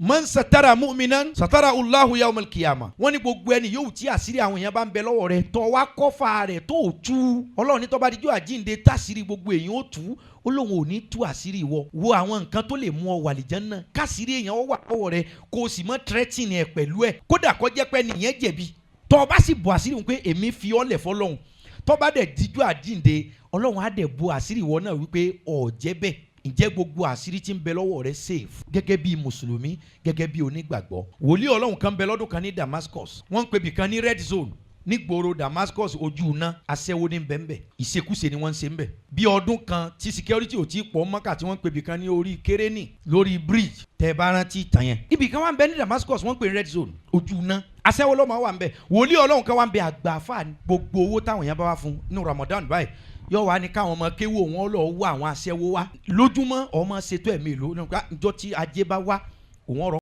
Man satara mu'minan satara Allahu yawmal qiyamah. Wọ́n ní gbogbo ẹni yóò tí àṣírí àwọn èèyàn bá ń bẹ lọ́wọ́ rẹ̀, tó wá kọ́fà rẹ̀ tó ò tú, Ọlọ́run ní tó bá dijọ́ àjínde, táṣírí gbogbo èèyàn ó tú, ó lóun ò ní tú àṣírí ìwọ. Wo àwọn nǹkan tó lè mú ọ wà lìjánnà, káṣírí èèyàn ó wà lọ́wọ́ rẹ̀, kó o sì mọ́ tírẹ́tìnì ẹ̀ pẹ̀lú ẹ̀, kódà kó jẹ́ pé nìyẹn jẹ̀bi. Tó o bá sì bọ̀ àṣírí wọn pé èmi fi ọ́ lẹ̀ fọlọ́hun, tó bá dẹ̀ dijọ́ àjínde, Ọlọ́run á dẹ̀ bo àṣírí ìwọ náà wípé ọ̀ jẹ́ bẹ́ẹ̀. Ǹjẹ́ gbogbo àṣírí tí ń bẹ lọ́wọ́ rẹ safe gẹ́gẹ́ bí mùsùlùmí, gẹ́gẹ́ bí onígbàgbọ́? Wòlíì Ọlọ́run kan bẹ lọ́dún kan ní Damascus. Wọ́n ń pè bìkan ní Red Zone nígboro Damascus. Ojú iná, aṣẹ́wó ní bẹ́ẹ̀nbẹ́, ìṣekúṣe ni wọ́n ń ṣe ń bẹ̀. Bí ọdún kan tí security ò tí pọ̀ mọ́kà, tí wọ́n ń pè bìkan ní orí kérénì lórí bridge, tẹ́ ẹ bá rántí ìtàn yẹn. Ibì kan wà ń bẹ ní Damascus, wọ́n ń pè ní Red Zone, ojú iná, aṣẹ́wó ló máa wà ń bẹ̀. Wòlíì Ọlọ́run kan wà ń bẹ, àgbà àfáà. Gbogbo owó táwọn yẹn bá wá fún nínú Ramadan báyìí, yóò wá ní káwọn ọmọ kéwò wọn lọ wá àwọn aṣẹ́wó wá lójúmọ́. Ọmọ ṣètò ẹ̀mí ìlú níjọ́ tí ajé bá wá òun ọ̀rọ̀.